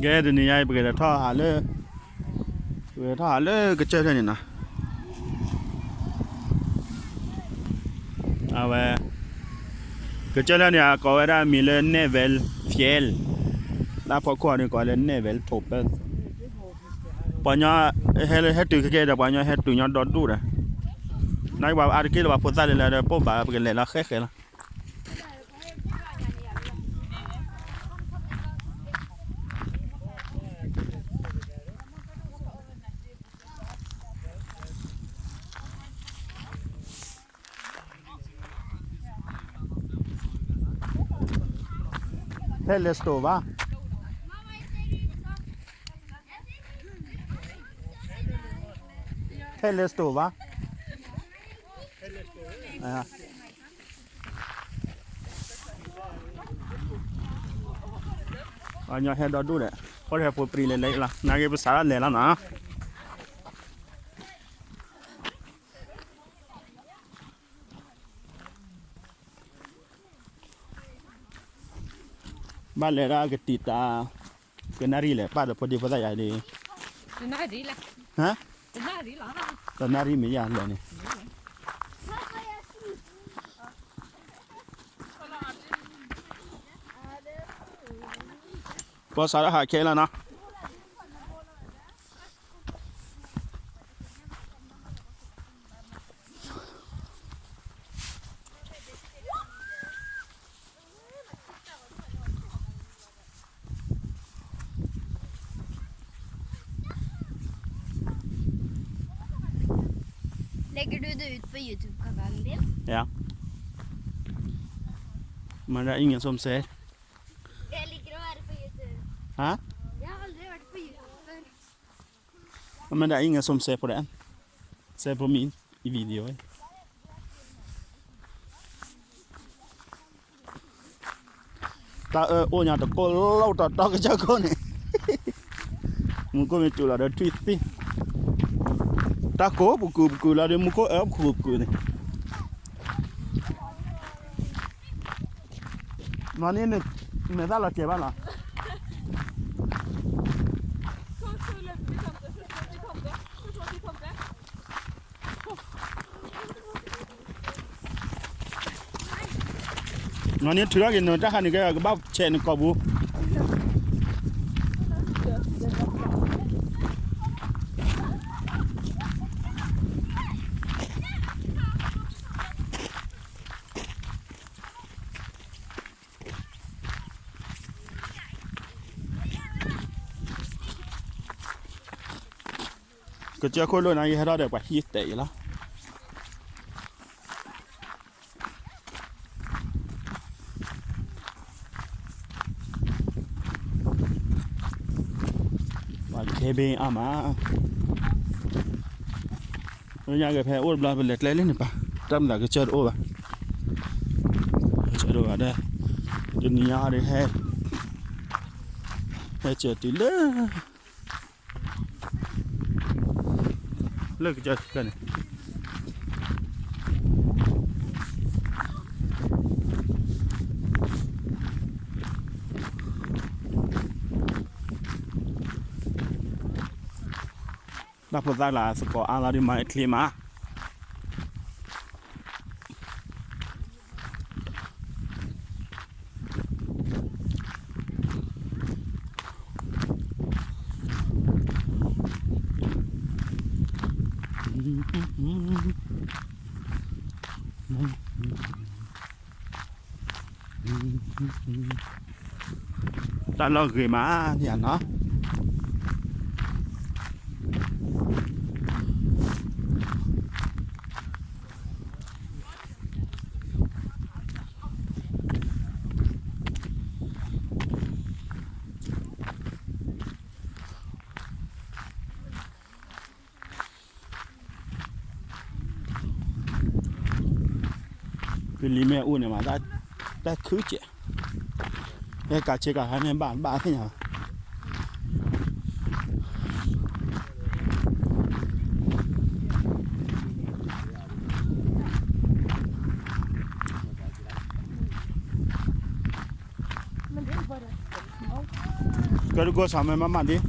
ကဲ တနံၤညါအံၤ ပကလဲၤထီၣ်ဟးလၢ ပကလဲၤထီၣ်ဟးလၢကစၢၢ်ဖျၢၣ်န့ၣ်နီၤ. အဝဲ ကစၢၢ်ဖျၢၣ်န့ၣ် အကိးဝဲဒၣ်မံၤလၢ Nivelle Fjell, တၢ်ဖီခိၣ်အီၤန့ၣ် ကိးဝဲလၢ Nivelle Topper. ပှၤညီ ဟဲတုၤခဲကဲဒီး ပှၤညီဟဲတုၤညီဒီဒူၣ်ဒီး နဘၣ်အါတက့ၢ်လၢပှၤဖိသၣ်လၢလၢဒီး ပိၢ်ဘၣ် ပကလဲၤလီၤဃဲဃဲလီၤ. ဖဲလဲၣ်စတိၤဘၣ်. ဖဲလဲၣ်စတိၤဘၣ်. ပှၤညီဟဲဒီဒူၣ်ဒီး ဃိထၢၣ်ဖိပြံလဲၤလဲၤလီၤ နာ်က့ပစးထီၣ်လဲၤလီၤနီၤ. ဘၣ်လဲၤဒၣ်ကတံာ်တာ် ကနၣ်ရံၣ်လဲၣ် ပၢ်ဒီးဖိဒံဖိသၣ်ယၤဒ် ဟါ တနၣ်ရံၣ်မ့ၢ်ယၤလဲၣ်န့ၣ် ပှၤစးထီၣ်ဟးခဲလီၤနီၤ. မဒၣ်အံၤငဲၤစိမစဲ ဟါ မဒၣ်အံၤငဲၤစိမစဲဖိဒီး စဲဖိမံၤ အံၤ video တၢ်အၢအိၣ်ညါတကိးလီၤ တတီကစၢၢ်ခိၣ်န့ၣ် မူခိၣ်မ့ၢ်စူးလီၤဒီးထွံၣ်သံၣ် တၢ်ကိးပကူးပကူးလီၤဒီး မူခိၣ်အၢပကူးပကူးန့ၣ် မၤန့ၢ်မဲာ်သၣ်လီၤစဲးဘၣ်လီၤ. မၤန့ၢ်ထုးထီၣ်က့ၤနတၢ်ခါန့ၣ် ကဲကဘၣ်ဆဲးနကိာ်ပူၤ ကစၢၢ်ခိၣ်လိၣ်န့ၣ် ယဟဲထီၣ်ဒီးပှၤဟံၣ်တဲာ်အံၤလီၤ. ပှၤ camping အါမး, လၢညါက့ၤဖဲအိၣ်တဘျီ ပလဲၤကျဲလၢန့ၣ်ပၢ်, တၢ်မၤသးကစၢၢ်တအိၣ်ဘၣ်, ကစၢၢ်တအိၣ်ဘၣ်ဒီး တနံၤညါအံၤဒီး ဟဲ ဟဲစၢၤတုၤလၢ လၢကစၢၢ်ခံကၢၢ်န့ၣ် တၢ်ဖိသၣ်လၢသကိးအါလီၤဒုး မၤချ့မး. တၢ်လီၢ်ဂ့ၤမး ယၤနီၤ. ပလံၤမ့ၢ်အိၣ်န့ၣ်မး တၢ်ခုကဲး, ဟဲကးဆ့ကၤဟဲန့ၣ်ဘၣ်ဘၣ်သ့ၣ်ညါဘၣ်. မ့ၢ် ကဲတကိးဆၣ်မဲာ်မးမးဒ်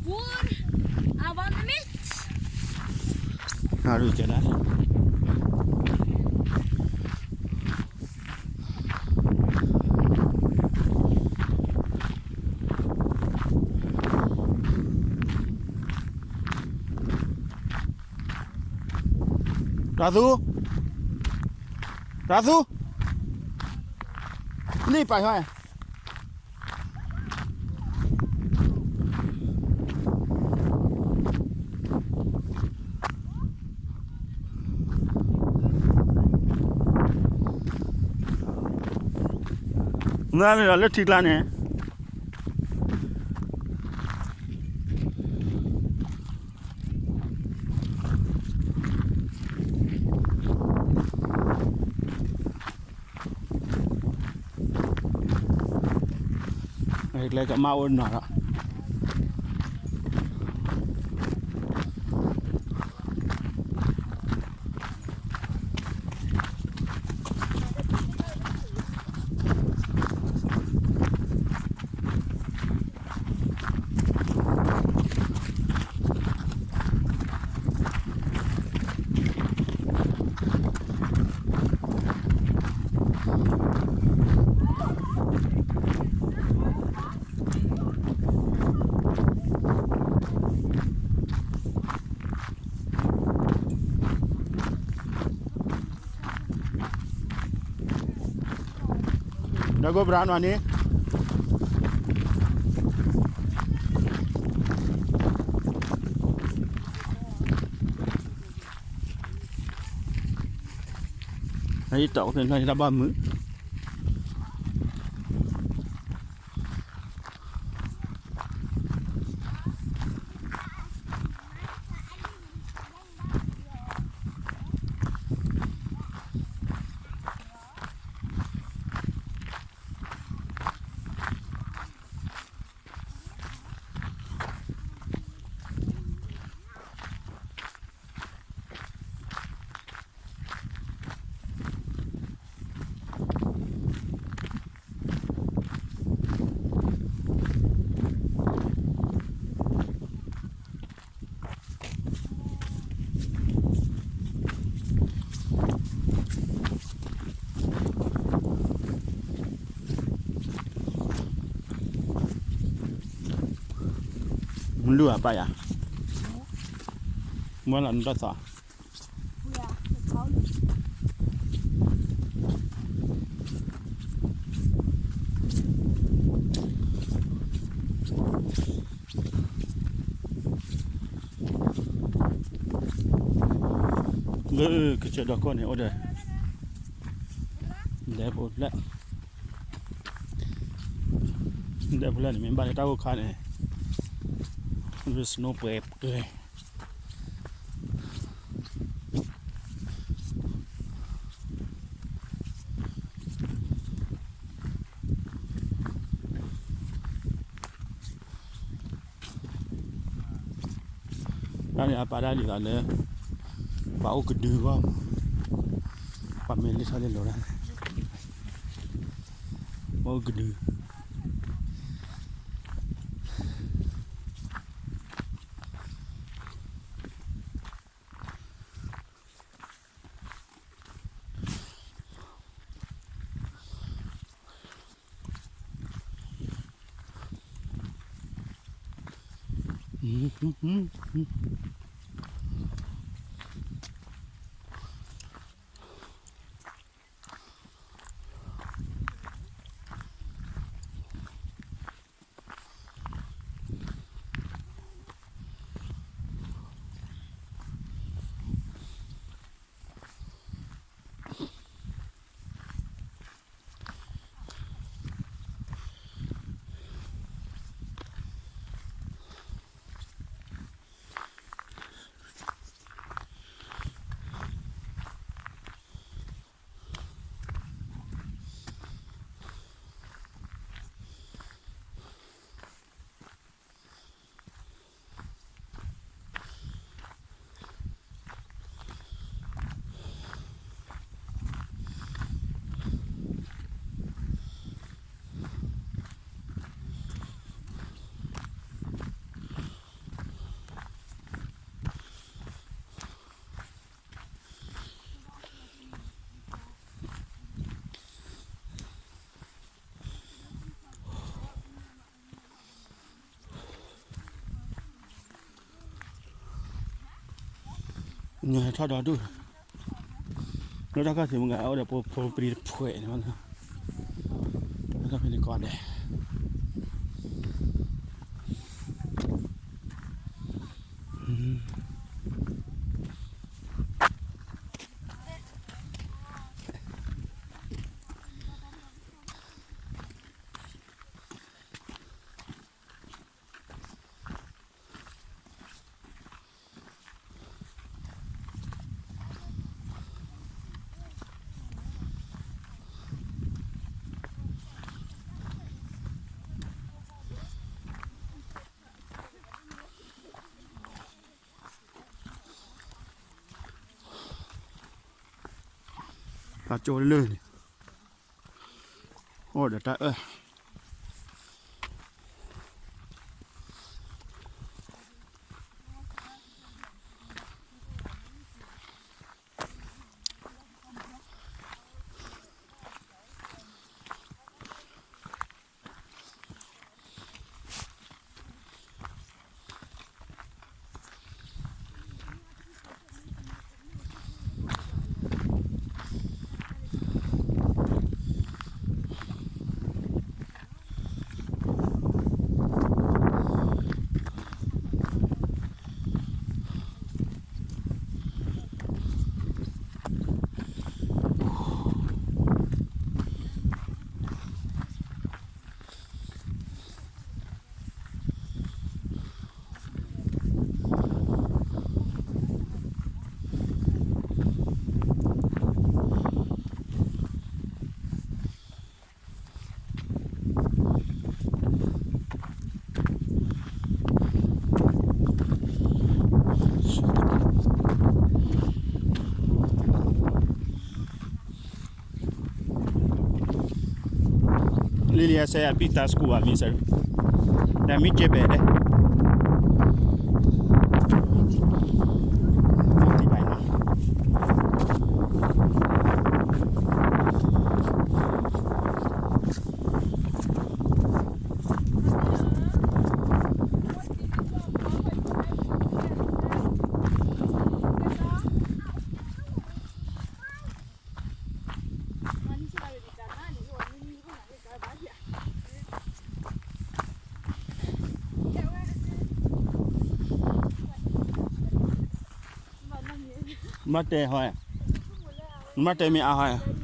Hvor er vannet mitt? Har du ikke det? Ratu? Ratu? Ni pa hoi. Nda leo leo thikla ne. Clé kama ôn nọ đó. Dako brano ani. Hei tok ni hei tabah mu. Mlu apa ya? Mula nda sa. Lၢကစၢၢ်ဒီခိၣ်န့ၣ် အိၣ်ဒီး ဒဲဖိဖျဲၣ်, ဒဲဖိဖျဲၣ်န့ၣ် မ့ၢ်ဘၣ်လၢတၢ်ဂိၢ်ခါန့ၣ် snow ပှဲၤပှဲၤ တၢ်န့ၣ်အပာ်ဒၣ်ဒ်သိးလၢ ပှၤအိၣ်ကဒုဘၣ်မး, ပှၤမ့ၢ်လၢထီၣ်လၢလိၤဒၣ်န့ၣ် ပှၤအိၣ်ကဒု. ညီထီၣ်ဒီဒူၣ်, လၢတၢ်ခီၣ်ထံးမုၢ်ဂၤ အိၣ်ဒီးဖိဖိပရံတဖှဲးန့ၣ်, တၢ်ခီၣ်ဖဲန့ၣ်ကိးဂၤဒဲး. ပှၤကၠိလၢာ်န့ၣ် အိၣ်ဒီးတၢ်အၢၣ် လံလံအစဲအပံၢ်တၢ်စကူဘၣ်မ့ၢ်စဲ, တၢ်မ့ၢ်ကဲဘဲၣ်ဒဲး, မ့ၢ်တဲဟီ, မ့ၢ်တဲမ့ၢ်အါဟီ